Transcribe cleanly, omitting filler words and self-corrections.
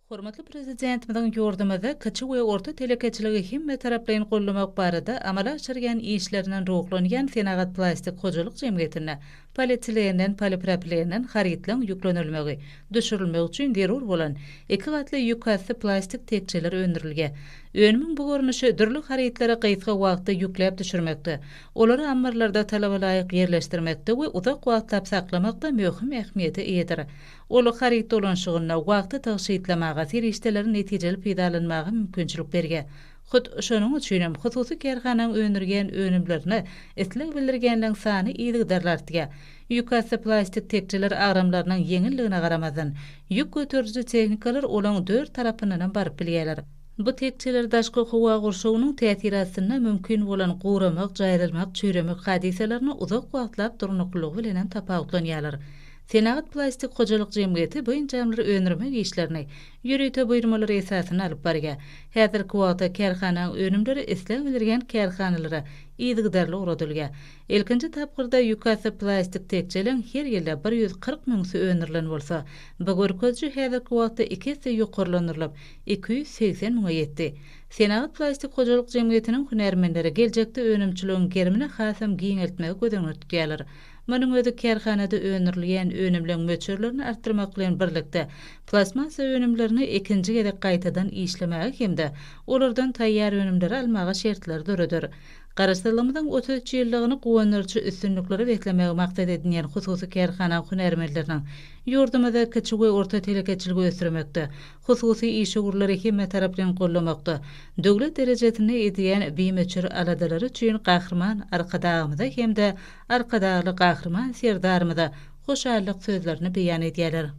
Hormatly Prezidentimiziň ýurdumyzda kiçi we orta telekeçiligi hemmetaraplaýyn goldamak barada amala aşyrýan işlerinden ruhlanýan Senagatplastik hojalyk jemgyýetinde polietilenden, polipropilenden harytlaryň ýüklenilmegi, düşürilmegi üçin zerur bolan iki gatly ýükasty plastik tekjeler öndürilýär. Önümiň bu görnüşi dürli harytlary gysga wagtda ýükläp düşürmekde, olary ammarlarda talabalaýyk ýerleşdirmekde we uzak wagtlap saklamakda möhüm ähmiýete eýedir. Ol haryt dolanyşygynda wagty tygşytlamaga, serişdeleri netijeli peýdalanmaga mümkinçilik berýär. Hut şonuň üçinem hususy kärhanaň öndürýän önümlerine isleg bildirýänleň sany yzygiderli artýar. Ýükasty plastik tekjeler agramlarynyň ýeňilligine garamazdan, ýük göteriji tehnikalar olaň dört tarapyndanam baryp bilýärler. Bu tekjeler daşky howa gurşawynyň täsiri astynda mümkin bolan guramak, jaýrylmak, çüýremek hadysalaryna uzak wagtlap durnuklylygy bilenem tapawutlanýarlar. Senagat plastik hojalyk jemgyýeti bu enjamlary öndürmek işlerini ýörite buýurmalar esasynda alyp barýar. Häzirki wagtda kärhananyň önümleri isleg bildirýän kärhanalara yzygiderli ugradylýar. Ilkinji tapgyrda ýükasty plastik tekjeleň her ýylda 140 müňüsi öndürilen bolsa, bu görkeziji häzirki wagtda iki esse ýokarlandyrylyp, 280 müňe ýetdi. Senagat plastik hojalyk jemgyýetiniň hünärmenleri geljekde önümçiligiň gerimini hasam giňeltmegi göz öňünde tutýarlar. Munuň özi kärhanada öndürilýän önümleň möçberlerini artdyrmak bilen birlikde, plastmassa önümlerini ikinji gezek gaýtadan işlemäge hem-de olardan taýýar önümleri almaga şertleri döreder. Garaşsyzlygymyzyň 33 ýyllygyny guwandyryjy üstünliklere beslemegi maksat edinýän hususy kärhanaň hünärmenleriniň ýurdumyzda kiçi we orta telekeçiligi ösdürmekde, hususy işewürleri hemmetaraplaýyn goldamakda döwlet derejesinde edýän bimöçber aladalary üçin Gahryman Arkadagymyza hem-de Arkadagly Gahryman Serdarymyza hoşallyk sözlerini beýan edýärler.